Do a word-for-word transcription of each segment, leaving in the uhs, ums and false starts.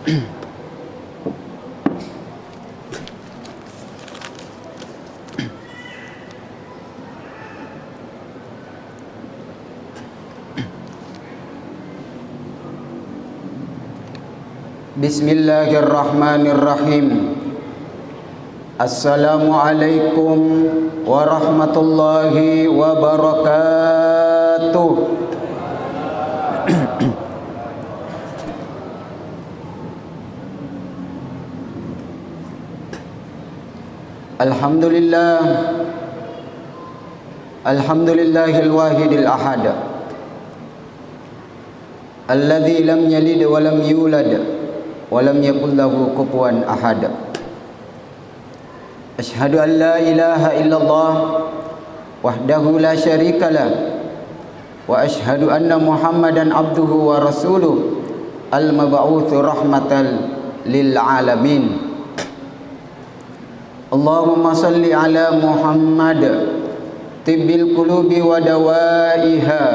Bismillahirrahmanirrahim. Assalamualaikum warahmatullahi wabarakatuh. Alhamdulillah. Alhamdulillahil wahidil ahad. Alladzi lam yalid wa lam yulad wa lam yakul lahu kufuwan ahad. Asyhadu an la ilaha illallah wahdahu la syarika lah, wa asyhadu anna Muhammadan abduhu wa rasuluh, al-mab'utsu rahmatan lil alamin. Allahumma shalli ala Muhammad, tibbil qulubi wa dawaiha,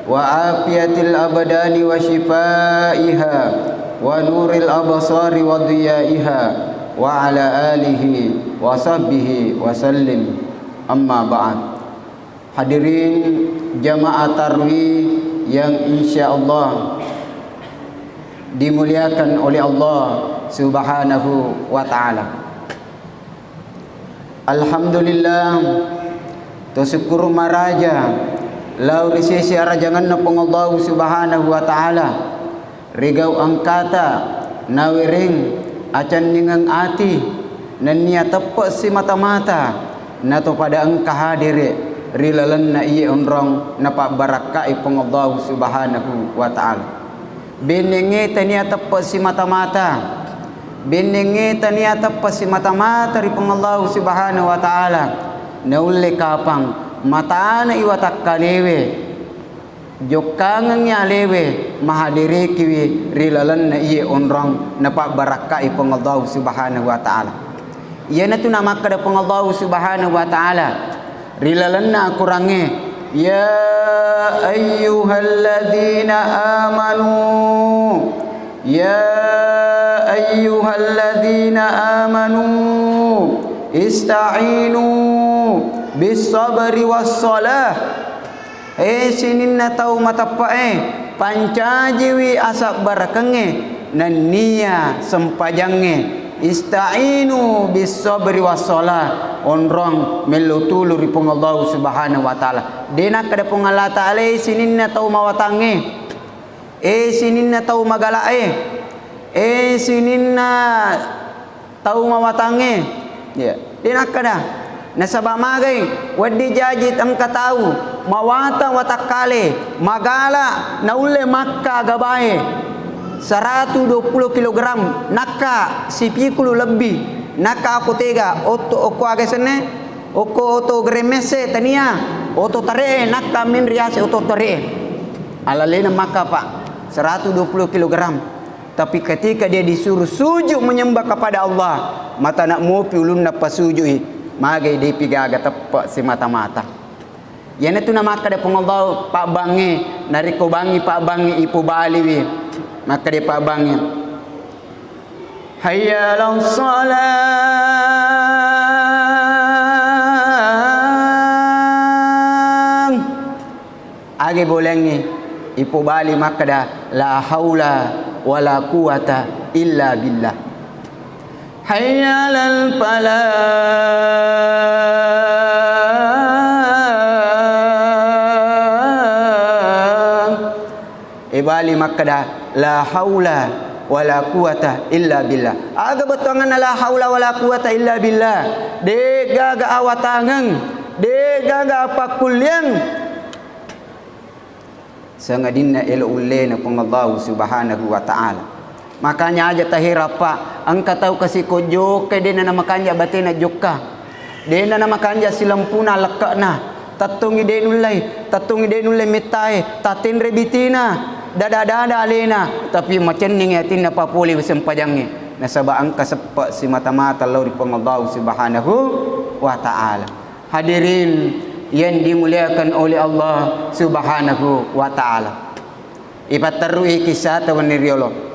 wa afiyatil abdani wa syifaiha, wa nuril absari wa diyaiha, wa ala alihi wa sahbihi wa sallim. Amma ba'd. Hadirin jamaah tarwih yang insya Allah dimuliakan oleh Allah Subhanahu wa Ta'ala. Alhamdulillah, to syukur maraja lao ri sisi arajangenna Puang Allahu Subhanahu wa Ta'ala, rigau engkata, nawereng, acenningeng ati, nennia teppe simata-mata, nato pada engka hadere ri lalenna iye onrong napabbarakkai Puang Allahu Subhanahu wa Ta'ala. Bennengnge tania teppe simata-mata, bennengnge tania teppe simata-mata ri Puang Allahu Subhanahu wa Ta'ala, naulle kapang matana iwatakkalewe, jokkangengngi alewe, mahaderekiwi ri lalenna iye onrong napabbarakkai Puang Allahu Subhanahu wa Ta'ala. Iyanatu namakkeda Puang Allahu Subhanahu wa Ta'ala ri lalenna Akorangnge, "Ya ayyuhalladzina amanu, ya ayyuhalladzina amanu, ista'inu bis sabri was shalah." E sininna tau mateppe'e, pancajiwi asabbarakengnge nennia sempajangnge. Ista'inu bis sabri was shalah, onrong mello tulu ri Puang Allahu Subhanahu wa Ta'ala. De nakkeda Puang Allah Ta'ala, e sininna tau mawatangnge, e sininna tau magala'e, e sininna tau mawatangnge. Ya, de nakkeda. Nasaba magai, wedding jaji engka tau mawatang watakkale, magala naulle makka gabae seratu dua puluh kilogram, nakka sipikulu lebbi, nakka ako tega, otto, okko aga senne, okko oto geremmesse tania, oto tare'e, nakka min riase oto tare'e. Alalena makka, Pak, seratu dua puluh kilogram. Tapi ketika dia disuruh sujud menyembah kepada Allah, matana mopi ulunna pasuju'i, magai depi gaga teppe simata-mata. Iyanatu namakkeda Puang Allah, pabbangnge, narekko bangngi pabbangnge ipobaliwi, makkeda pabbangnge, "Hayya 'alas shalah." Age bolengnge ipobali makkeda, "La haula wala quwata illa billah." Hayya 'alal falah. Ibali makkeda, "La haula wala quwata illa billah." Aga bettuanganna la haula wala quwata illa billah? De'gaga awatangeng, de'gaga apakkulliang. Sangadinna elo ullena Puang Allahu Subhanahu wa Ta'ala. Makanya aja taherappa, engka tau kasi ko jokka, dena namakanja batena jokka, dena namakanja silempuna lekke'na, tettongi de nullei, tettongi de nulle mettae, tatenre bitina, dada-dada alena, tapi macenning atinna papole sempajangnge, nasaba engka seppe simata-mata lao ri Puang Allahu Subhanahu wa Ta'ala. Hadirin yang dimuliakan oleh Allah Subhanahu wa Ta'ala. Ipatterui kissata wenni riolo.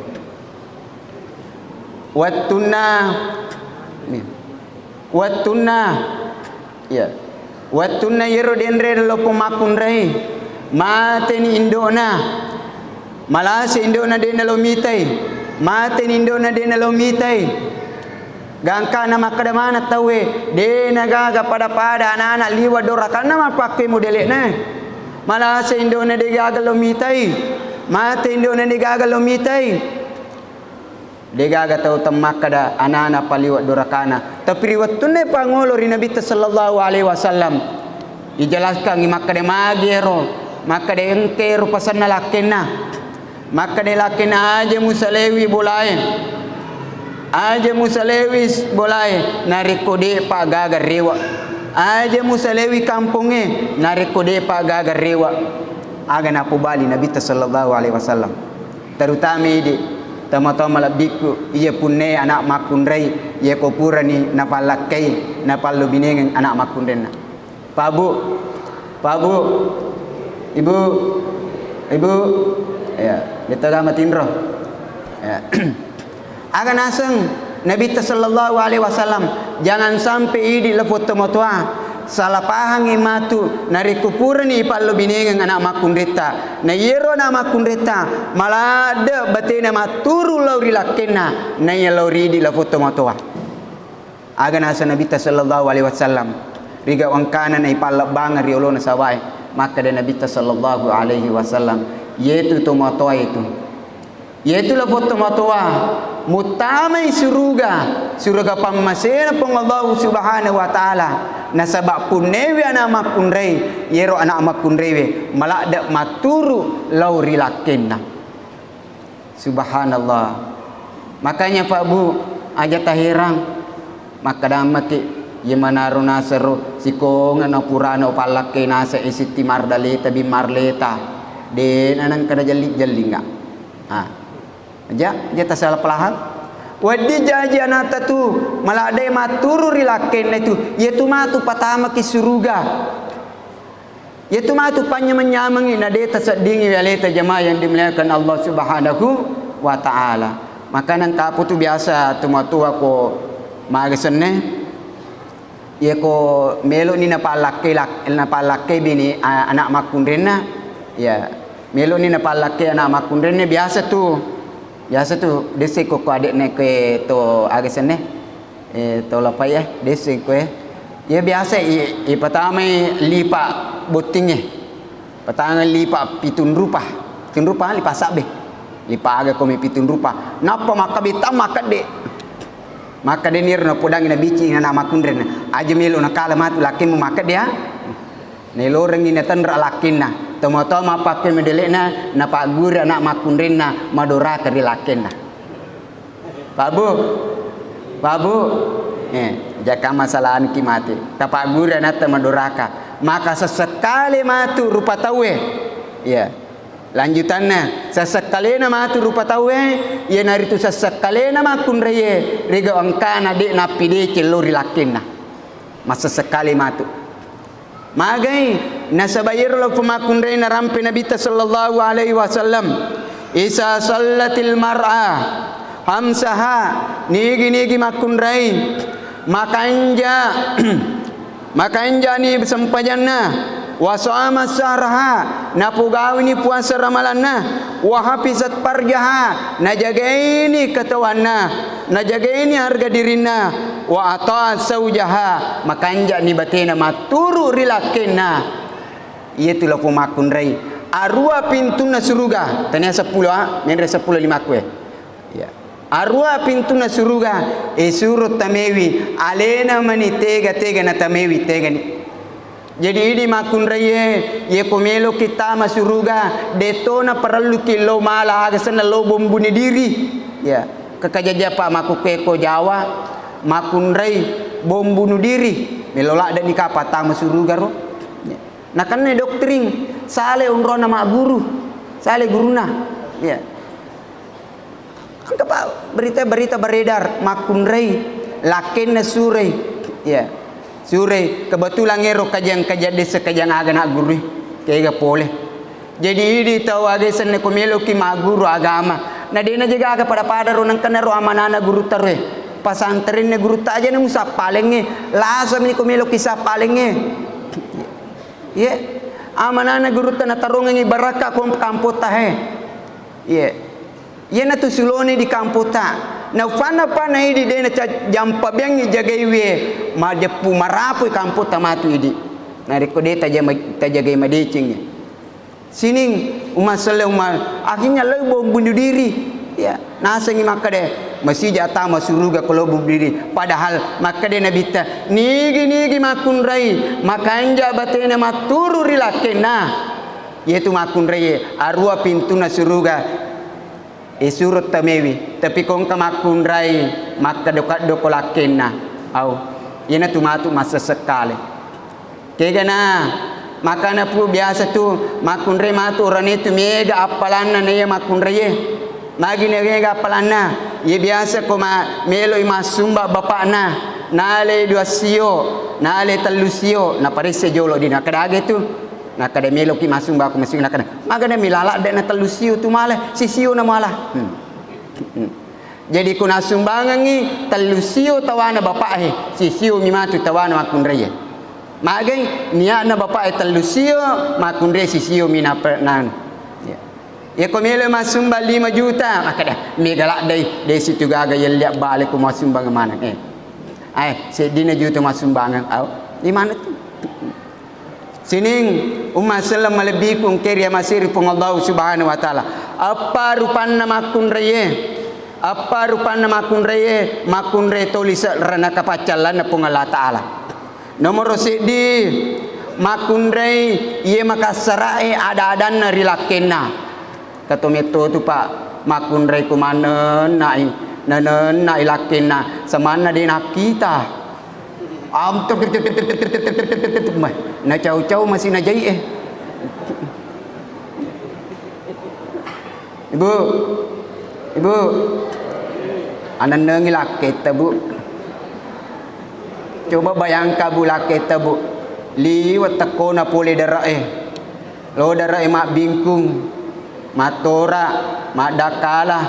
Wettunna, wettunna, iya, wettunna iyaro denre loppo makkunrai, mateni indo'na. Malase indo'na de' nalo mitai, mateni indo'na de' nalo mitai. Gangkana makkeda maneng tauwe, de' nagaga pada-pada anana liwa' dorakanna mappakkue modele'na. Malase indo'na de' gaga lo mitai, mate indo'na de' gaga lo mitai. Degaga tau temmakkeda anana paliwa' dorakana. Tapi ri wettunna pangolo ri Nabitta sallallahu alaihi wasallam, ijelaskangngi makkeda magi ero, makkeda engka ero pasenna lakkenna. Makkeda lakkenna, aja musalewi bolae. Aja musalewi bolae narekko de'pa gaga rewa'. Aja musalewi kampongnge narekko de'pa gaga rewa'. Aga napobali Nabitta sallallahu alaihi wasallam. Terutama idi' tomatoa malebbikku, iya punnai ana' makkunrai, iya ko purani napallakkai, napallobinengeng ana' makkunrainna. Pak Bu, Pak Bu, Ibu, Ibu, ya, de'to ga matinro. Ya. Aga naseng Nabitta sallallahu alaihi wasallam, jangan sampai idi' lafo tomatoa salah pahangngi matu narekko purani ipallobinengeng ana' makkunretta. Na iyaro ana' makkunretta maladde' batena matturu lao ri lakkenna, naiya lao ri idi' lafo tomatoa. Aga naseng Nabitta sallallahu alaihi wasallam, riga wangkana naipallebbangeng ri olona sawae, makkeda Nabitta sallallahu alaihi wasallam, iyetu tomatoa itu Iyetu lafo tomatoa muttamai suruga, suruga pammasena Puang Allahu Subhanahu wa Ta'ala. Nasaba' punnewi ana' makkunrai, iyero ana' makkunraiwe maladde' matturu lao ri lakkenna. Subhanallah. Makanya Pak Bu, aja taherang. Makkedammaki, iye manaro nasero sikongeng na purana upallakkai naseng isitti mardaleta bi marleta. De' nanengka najelli-jellinga. Ah. Aja, aja tasala palahang. Wedding jaji anata tu, maladde' matturu ri lakkenna tu. Iyetu matu patamaki suruga. Iyetu matu panyameng-nyamengngi na de' taseddingi wi aleta jamaah yang dimuliakan Allah Subhanahu wa Ta'ala. Maka nengkapu tu biasa tomatoa ko maga senne. Iya ko melo'ni napallakke lak-, napallakke bini, a-, ana' makkunrainna, iya, melo'ni napallakke ana' makkunrainna, biasa tu, biasa tu, dessing ko, ko ade'na ke to aga senne, eh, to lapai, eh, dessing ko, eh. Iya biasa i, ipatamai lipa' bottingnge. Patangnga lipa' pitung rupa. Pitung rupa, lipa' sabbe. Lipa' aga komi pitung rupa. Nappa makkabetta makkedde. Makkedde niro napodangi nabicci nana makkunrainna. Aja melo nakala matu lakkemu makkedde ya. Nelorengngi natenra lakkenna. Tomatoa mappakke modele'na, napagguri ana' makkunrainna madoraka ri lakkenna. Pak Bu, Pak Bu, eh, jaka masalah anki mati. Tapagguri anatta madoraka. Maka sesekkale matu rupa tauwe. Iya. Lanjutanna, sesekkalena matu rupa tauwe, iyanaritu sesekkalena makkunraie, rega engkana de' nappideceng lao ri lakkenna. Massesekkale matu. Magai, nasaba iyaro lao pammakkunrai narampe Nabitta sallallahu alaihi wasallam, "Isa sallatil mar'a hamsaha," nigi-nigi makkunrai makanja, makanjani sempajanna, "wa shama syahraha," napogawini puasa ramalanna, "wa hafizat farjaha," najagaini katawanna, najagaini harga dirinna, "wa ata'at zaujaha," makanjani batena matturu ri lakkenna. Iyatu lao pammakkunrai. Arua pintunna suruga, tania seppulo, ah, menre seppulo limakku, eh. Iya. Arua pintunna suruga, eh, suro tamewi, alena mani tega-tega natamaiwi, tegani. Jadi idi makkunraie, iye ko meloki tama suruga, de'to naparelluki lao mala aga senna lao bom bunuh diri. Ya, kekajaja pa makkukkueko Jawa, makkunrai bom bunuh diri, melo ladde' ni kapa tama suruga ro. Ya. Nakenna doktring, sale onrona magguru, sale guruna. Ya. Engka pa berita-berita beredar, makkunrai lakkenna surai. Ya. Surai, kebetulan ero kajang-kajang desa kajang aga na gurui. Kega pole. Jadi idi tau aga senna ko meloki magguru agama. Na de' najaga aga pada-pada ro nengkana ro amanana gurutta roe. Pasantrenna gurutta aja na musappalengnge. Lasa meni ko melo ki sappalengnge. Ye. Amanana gurutta natarongengi barakka ko kampotta he. Ye. Iyana tu sulone di kampotta. Na ufanna pa na idi de' na ca-, jampa beangngi jagaiwi. Majeppu marapoi kampotta matu idi. Narekko de' tajama-, tajagai madecengngi. Sining, umma selleng, umma, akhirnya lagi bom bunuh diri. Ya, nasengi makkeda, masija tama suruga ko lo bunuh diri. Padahal makkeda Nabitta, nigi-nigi makkunrai, makanja batena matturu ri lakkenna. Yaitu makkunrai, arua pintuna suruga. Isuro tamewi, tapi ko engka makkunrai, makkeddo-keddo ko lakkenna. Au, iyanatu matu massessekkale. Kegana, makana pu biasa tu makkunrai matu orane tu mega appalanna na iya makkunraie. Magi na mega appalanna? Iya biasa ko ma-, meloi massumba bapakna, nale dua sio, nale tellu sio, naparesse jolo di nakkeda aga tu. Nakkeda meloki massumba ko masigi, nakkeda, magana mi laladde na tellu sio tu mala, sisio na mala. Hmm. Hmm. Jadi ko nassumbangengngi tellu sio tawana bapak e, sisio mi matu tawana makkunraie. Magai niatna bapak e tellu sio, makkunrai sisio mi na, na, ya. Ya ko melo massumba lima juta, makkeda, mega laddai, de situ gaga yelli abbale ko massumbang maneng. Eh. Ai, seddina juta massumbangeng, au. Di mana tu? Sining umma selleng malebbiku engke ri amasiri Puang Allah Subhanahu wa Ta'ala. Eppa rupanna makkunraie, eppa rupanna makkunraie, makkunrai toli se'rena kapaccallanna Puang Allah Ta'ala. Nomoro seddi, makkunrai iye makassara'e ada-adanna ri lakkenna. Kato metto tu, Pak, makkunrai ko manennai, nanennai lakkenna, samanna de nakkita. Am-, nacau-cau masih najai eh. Ibu, Ibu, anennengi lakketta, Bu. Coba bayangka, Bu, lakketta, Bu. Liwat tekkona pole dara eh. Lo dara e mabbingkung, mattora, maddakkala,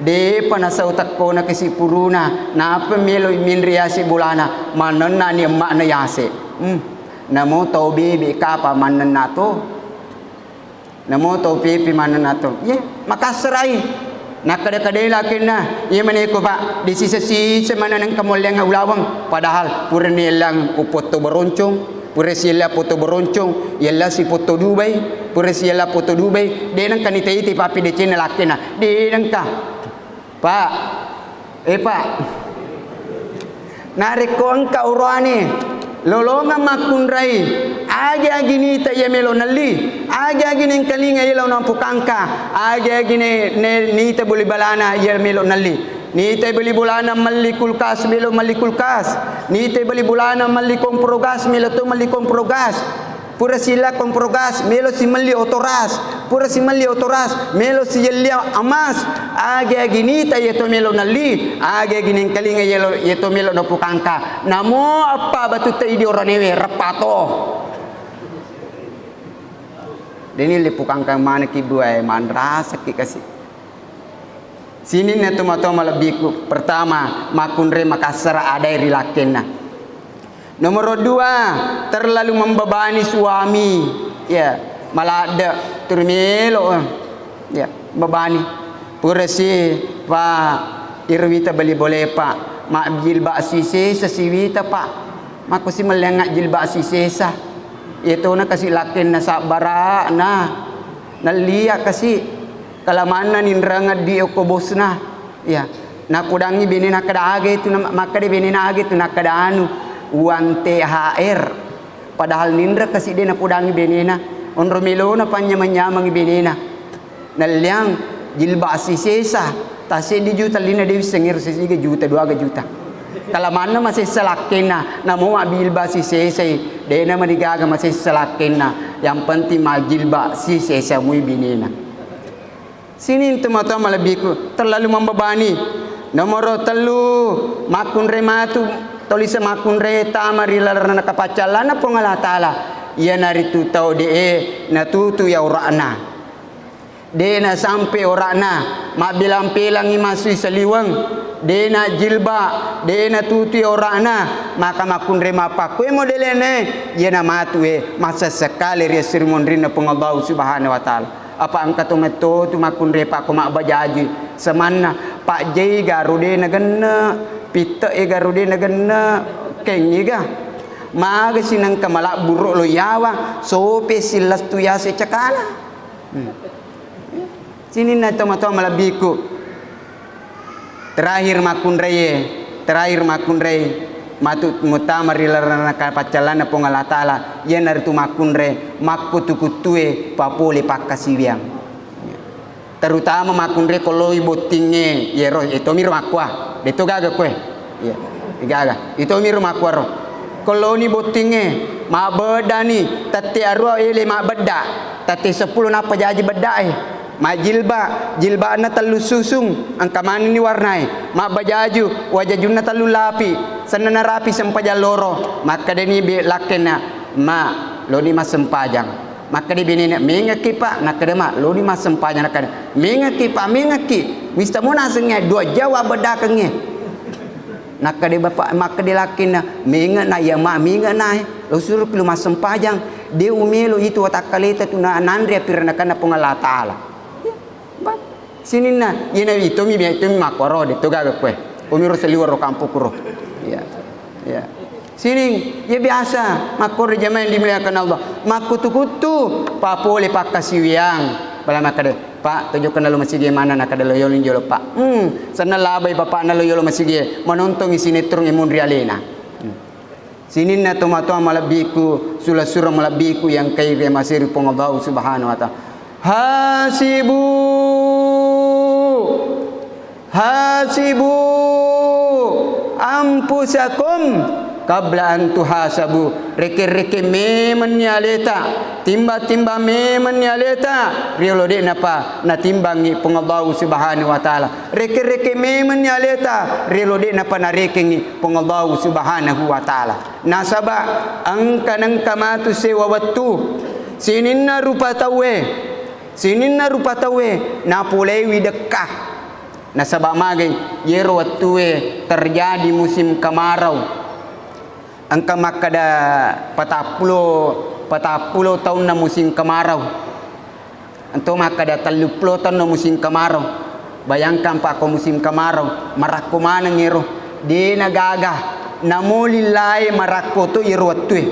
depa nasau tekkona kasi puruna, napa melo minri yase bolana, manennani emma'na yase. Hmm. Namo tau bebe kapa manenna to. Namo tau pepe manenna to. Ye, makassarai. Nakkada-kadai lakenna, iya maneko, Pak, disisa-sisa maneng engka molleang ulaweng, padahal purani ellang upotto boroncong, pura siella poto boroncong, yella sipotto Dubai, pura siella poto Dubai, de nengka nita-ita pappi decenna lakenna, de nengka. Pak, eh, Pak. Narekko engka oroane lolongeng makkunrai, agi-agi nita iya melo nelli, agi-agi nengkalinga iya lao nampukangka, agi-agi ne, ne, nita boli balana iya melo nelli. Nita beli bolana melli kulkas, melo melli kulkas. Nita beli bolana melli komporo gas, melo to melli komporo gas. Pura sila komporo gas, melo si melli oto ras. Pura si melli oto ras, melo si yellia emas. Agi-agi nita iya to melo nelli, agi-agi nengkalinga iya lo, iya to melo napukangka. Namo appa batutta idi oranewe, reppato. Deni lipukangka maneki buae, manrasaki kasi. Sininna tomatoa malebbiku, pertama, makkunrai makassara adae ri lakkenna. Nomoro dua, terlalu membebani suami. Ya, maladde, turu melo, ya, bebani. Purasi, Pak, iro wita beli bole, Pak. Majjilbab sisesa siwita, Pak. Makkusi mellengnga jilbab sisesa. Iyatona kasi lakkenna sabbara'na. Nellia kasi. Kalamanna ninrengeng di okko bosna. Iya. Napodangngi benena kada aga itu, na-, makkeda benena aga itu, nakkeda anu, uang T H R. Padahal ninreng kasi de napodangngi benena. Onro melona panyameng-nyamengi benena. Nelliang jilbab sisesa, tasseddi juta lina de wisseng ero sisiga juta, dua aga juta. Kalamanna masessa lakkenna, namo mabbilba sisesai, de namarigaga masessa lakkenna. Yang penting majilbab sisesa mui binena. Sining tomatoa malebbiku, terlalu membebani. Nomoro tellu, makkunrai matu tolise makkunrai tama ri lalenna kapaccallanna Puang Allah Ta'ala. Iyanaritu tau de e natutu aura'na. De'na sampe ora'na, mabbelang-pelangi masui saliweng, de'na jilba, de'na tutui ora'na, maka makkunrai mappakkue modele'nae, iyana matue, masessekkale ri esso ri monrinna Puang Allahu Subhanahu wa Ta'ala. Apa engka to metto tu makkunrai pakko mabbajajui, semanna pajjai garo de' nagenne, pitte'e garo de' nagenne, kengngi ga. Magasi nengka malabburo lo yawa, sope sillastu yase cakala. Hmm. Sininna tomatoa malebbiku. Terakhir makkunraie, terakhir makkunrai matu muttama ri lalenna paccallanna Puang Allah Ta'ala, iyanaritu makkunrai makkutu-kutue papole pakkasiwiang. Terutama makkunrai ko loi bottingnge, iyero, itomiro makkua, de'to gaga koe. Iya, gaga. Itomiro makkuaro. Ko loni bottingnge, mabbeddani, tette arua ele mabbedda, tette seppulo nappa jaji beddae. Majilba, jilba'na tellu susung, engka manenni warnae. Mabbajaju, wajajunna tellu lapi, senna narapi sempajang loro. Makkedani be lakkenna, "Ma, loni massempajang." Makkeda benena, "Mengekki, Pak." Nakkeda, "Ma, loni massempajang." Nakkeda, "Mengekki, Pak, mengekki. Wista mo nasengnge dua jam abbedakengnge." Nakkeda bapak, makkeda lakkenna, "Mengena iya, Ma, mengena, eh. Lo suruki lo massempajang. De' umelo itu watakkaleta tu na-, nanre apiranakanna Puang Allah Ta'ala." Ba-, sininna, iyana itomi, itomi makkoro, de'to gaga koe. Omiro saliweng ro kampokuro. Iya. Iya. Sining, iya biasa, makkoro jamaah yang dimuliakan Allah. Makkutu-kutu, papole pakkasiwiang. Bala makkeda, "Pak, tojokka nalo masigi mana?" Nakkeda, "Lo yolo jolo, Pak." Hmm, senna labai bapakna lo yolo masigi, manontongi sinetron e munri alena. Hmm. Sininna tomatoa malebbiku, sula-sura malebbiku yang kai ri maseri Puang Allahu Subhanahu wa Ta'ala. Hasibu, hasibu anfusakum qabla an tuhasabu. Reke-reke memenni aleta, timba-timba memenni aleta, riolo de'napa natimbangi Puang Allahu Subhanahu wa Ta'ala. Reke-reke memenni aleta, riolo de'napa narekengi Puang Allahu Subhanahu wa Ta'ala. Nasaba engka nengka matu sewa wettu, sininna rupa tauwe, sininna rupa tauwe napolewi dekka. Nasaba magai, yero wettue terjadi musim kemarau. Engka makkeda patappulo, patappulo taunna musim kemarau. Ento makkeda telluppulo taunna musim kemarau. Bayangkan, Pak, ko musim kemarau, marakko maneng ero. De'na gaga, namo lillae marakko to ero wettue.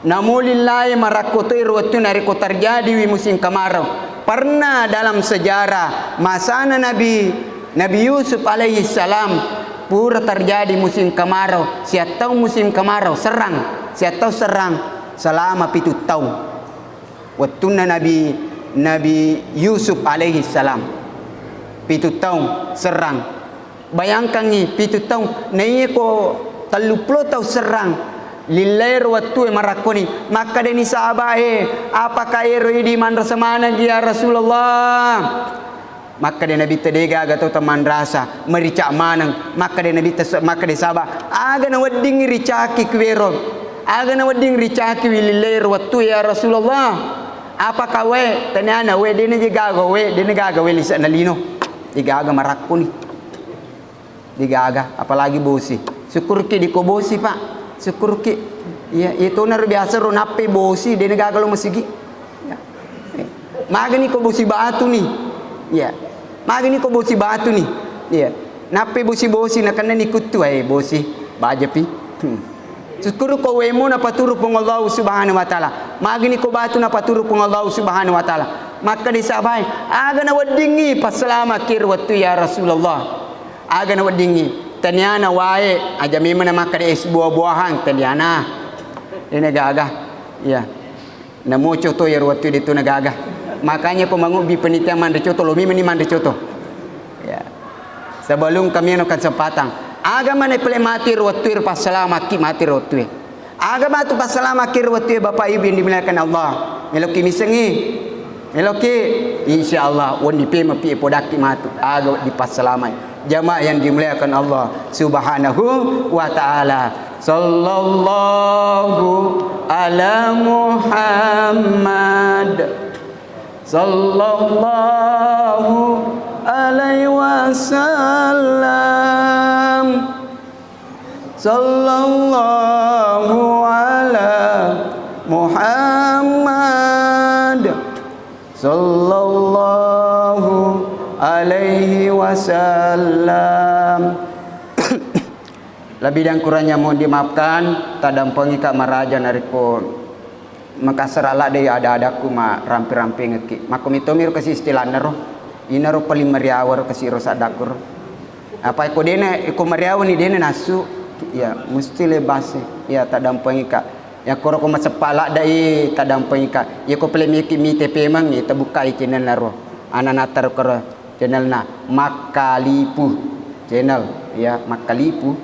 Namo lillae marakko to ero wettue narekko terjadiwi musim kemarau. Pernah dalam sejarah masana Nabi, Nabi Yusuf alaihi salam, pura terjadi musim kemarau, siattau musim kemarau, serrang, siattau serrang selama pitu taung. Wettunna Nabi, Nabi Yusuf alaihi salam, pitu taung serrang. Bayangkangngi, pitu taung, naiya ko telluppulo taung serrang, lillaero wettue marakkoni, makkedani sahabae, "Apakah ero idi manrasa manenggi, ya Rasulullah?" Makkeda Nabitta, "De gaga to tamanrasa, merica maneng." Makkeda Nabitta, makkeda sahaba, "Aga naweddingngi ricaki kuero? Aga nawedding ricakiwi lillaero wettue, ya Rasulullah? Apakah wae?" Taniana wae, dena je gaga wae, dena gaga wae lise'na lino. De gaga marakkoni. De gaga, apalagi bosi. Sukkuruki diko bosi, Pak. Sukkuruki. Iya, iyatonaro biasa ro nappai bosi, dena gaga lo masigi. Ya. Eh, magani ko bosi batu ni. Ya. Magani ko bosi batu ni. Ya. Nappai bosi-bosi nakennani kuttu, eh, bosi, bajapi. Hmm. Sukkuruko wemo napaturu Puang Allahu Subhanahu wa Ta'ala. Magani ko batu napaturu Puang Allahu Subhanahu wa Ta'ala. Makkeda sahabae, "Aga naweddingngi passalama kero wettu, ya Rasulullah?" Aga naweddingngi, taniana wae, aja memang na makkeda es buah-buahan, taniana. Dena gaga. Iya. Namo coto iyaro wettu de tu na gaga. Makanya ko mangubbi panitia manre coto, lo memang ni manre coto. Ya. Sebelum kami anu kesempatan. Aga mana pale mati ro wettu, ro passalamaki mati ro wettu. Aga matu passalamaki ro wettu, Bapak Ibu yang dimuliakan Allah. Meloki misengi. Meloki, insya Allah, wondi pemapi podakki matu. Aga dipassalamai. Jamaah yang dimuliakan Allah Subhanahu wa Ta'ala. Sallallahu ala Muhammad. Sallallahu alaihi wasallam. Sallallahu ala Muhammad. Sallallahu alaihi wasallam. Lebih dan kurangnya mohon dimaafkan, taddampengika maraja narekko makassara ladde ada-adakku ma rampe-rampengekki. Makko mitomi ro kasi istilanna ro. Inaro paling mariawa ro kasi ro saddakku ro. Apa ko dena, ko mariawa ni dena nasu, ya, musti lebase. Ya, taddampengika. Ya, koro ko maseppa ladde i, taddampengika. Ya, ko pale miki mite pemeng, ya, tabukkai channel na ro. Anana taro koro. Channelna Makkalipu channel, ya, Makkalipu,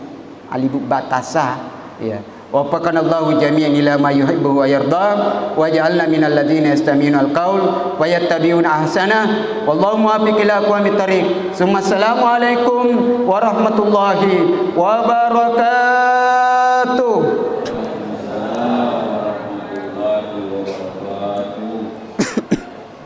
alibu batasa, ya. Waffaqanallahu jami'an ila ma yuhibbu wa yarda, waj'alna minal ladzina yastami'unal qaul wa yattabi'una ahsana. Wallahu muwaffiq ila aqwamit thariq. Summa assalamu alaikum warahmatullahi wabarakatuh.